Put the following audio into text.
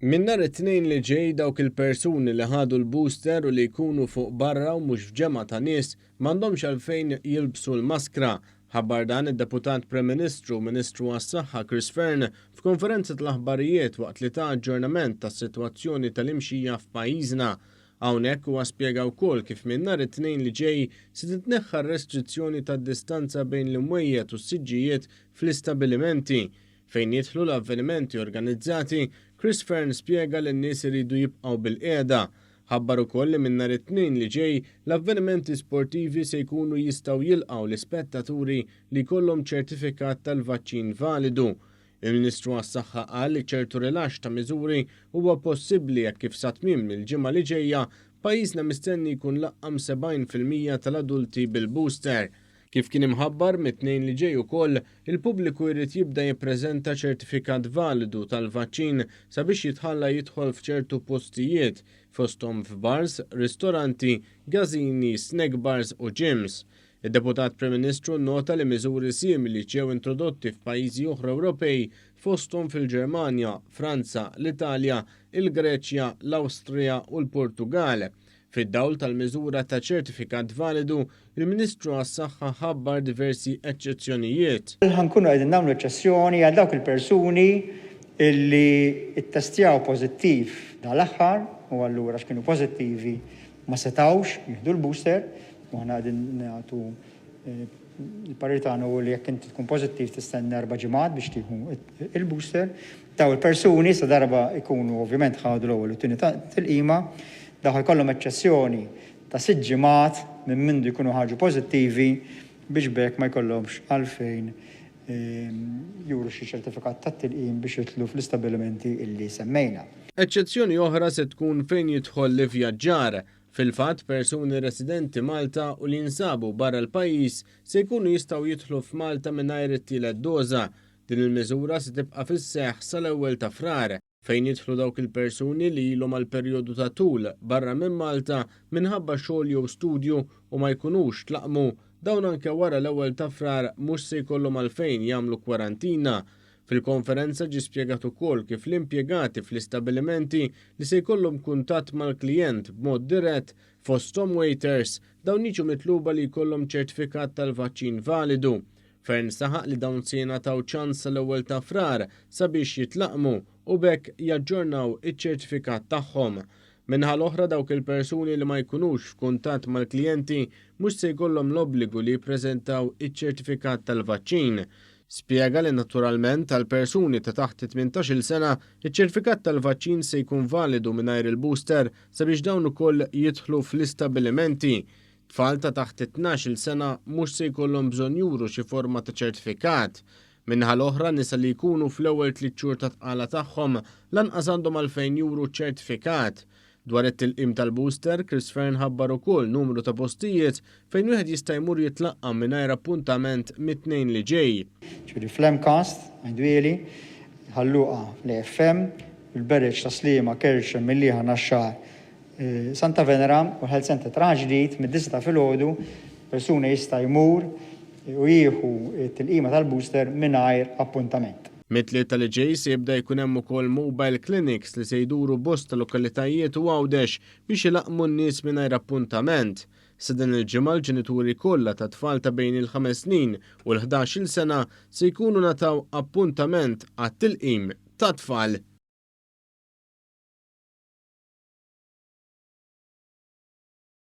Minn nhar it-Tnejn li ġej dawk il-persuni li ħadu l-booster u li jkunu fuq barra u mhux f'ġemgħa ta' nies m'għandhomx għalfejn jilbsu l-maskra. Ħabbar dan id-Deputat Prim Ministru u Ministru għas-Saħħa Chris Fearne f'konferenza tal-aħbarijiet waqt li ta aġġornament tas-sitwazzjoni tal-imxija f'pajjiżna. Hawnhekk huwa spjega wkoll kif minn nhar it-Tnejn li ġej se titneħħa r-restrizzjoni tad-distanza bejn l-imwejjed u s-siġġijiet fl-istabilimenti. Fejn jidħlu l-avvenimenti organizzati, Chris Fearne spjega li n-nies iridu jibqgħu bilqiegħda. Ħabbar ukoll li minn nhar it-Tnejn li ġej, l-avvenimenti sportivi se jkunu jistgħu jilqgħu l-ispettaturi li jkollhom ċertifikat tal-vaċċin validu. Il-Ministru għas-Saħħa qal li ċertu rilaxx ta' miżuri huwa possibbli hekk kif sa tmiem il-ġimgħa li ġejja, pajjiżna mistenni jkun laqqam 70% tal-adulti bil-booster. Kif kien imħabbar, mit-Tnejn li ġej ukoll, il-pubbliku jrid jibda jippreżenta ċertifikat validu tal-vaċċin sabiex jitħalla jidħol f'ċertu postijiet, fosthom f'bars, ristoranti, gażini, snack bars u gyms. Id-Deputat Prim Ministru nnota li miżuri simili ġew introdotti f'pajjiżi oħra Ewropej fosthom fil-Ġermanja, Franza, l-Italja, il-Greċja, l-Awstrija u l-Portugal. Fid-dawl tal-miżura ta' ċertifikat validu, il-Ministru għas-Saħħa ħabbar diversi eċċezzjonijiet. Ħa nkunu qegħdin nagħmlu eċċezzjoni għal dawk il-persuni illi ttestjaw pożittiv dal-aħħar u allura għax kienu pożittivi ma setgħux jieħdu l-booster u aħna qegħdin nagħtu il-parir tagħna hu li jekk inti tkun pożittiv tistenna erba' ġimgħat biex tieħu il-booster. Daw il-persuni sa darba jkunu ovvjament ħadu l-ewwel u t-tieni tilqima, daw ħa jkollhom eċċezzjoni ta' sitt ġimgħat minn mindu jkunu ħarġu pożittivi biex b'hekk ma jkollhomx għalfejn juru xi ċertifikat tat-tilqim biex jidħlu fl-istabbilimenti illi semmejna. Eċċezzjoni oħra se tkun fejn jidħol l-ivvjaġġar. Fil-fatt, persuni residenti Malta u li jinsabu barra l-pajjiż se jkunu jistgħu jidħlu f'Malta mingħajr it-tielet doża. Din il-miżura se tibqa' fis-seħħ sal-ewwel ta' Frar. Fejn jidħlu dawk il-persuni li ilhom għal perjodu ta' tul barra minn Malta minħabba xogħol jew studju u ma jkunux tlaqqmu, dawn anke wara l-ewwel ta' Frar mhux se jkollhom għalfejn jagħmlu kwarantina. Fil-konferenza ġie spjegat ukoll kif l-impjegati fl-istabilimenti li se jkollhom kuntatt mal-klijent b'mod dirett, fosthom waiters, dawn jiġu mitluba li jkollhom ċertifikat tal-vaċċin validu. Fearne saħaq li dawn se jingħataw ċans sal-ewwel ta' Frar sabiex jitlaqqmu u b'hekk jaġġornaw iċ-ċertifikat tagħhom. Min-naħa l-oħra dawk il-persuni li ma jkunux f'kuntatt mal-klijenti mhux se jkollhom l-obbligu li jippreżentaw iċ-ċertifikat tal-vaċċin. Spjega li naturalment għal persuni ta' taħt it-18-il sena, iċ-ċertifikat tal-vaċċin se jkun validu mingħajr il-booster sabiex dawn ukoll jidħlu fl-istabbilimenti. Tfal ta' taħt it-tnax-il sena mhux se jkollhom bżonn juru xi forma ta' ċertifikat. Min-naħa l-oħra, nisa li jkunu fl-ewwel tliet xhur ta' tqala tagħhom lanqas għandhom għalfejn juru ċertifikat. Dwar it-tilqim tal-booster, Chris Fearne ħabbar ukoll numru ta' postijiet fejn wieħed jista' jmur jitlaqqam mingħajr appuntament mit-Tnejn li ġej. Ġifieri fl-MCAST, Għajn Dwieli, Ħal Luqa fl-AFM, il-Bereġ, Tas-Sliema, Kerċem, Mellieħa, Naxxar, Santa Venera u l-Health Centre ta' Raħal Ġdid mid-disgħa ta' filgħodu persuna jista' jmur u jieħu t-tilqima tal-booster mingħajr appuntament. Mit-Tlieta li ġej se jibda jkun hemm ukoll mobile clinics li se jduru bosta lokalitajiet u Għawdex biex ilaqqmu n-nies mingħajr appuntament. Sa din il-ġimgħa l-ġenituri kollha ta' tfal ta' bejn il-ħames snin u l-ħdax-il sena se jkunu ngħataw appuntament għat-tilqim tat-tfal.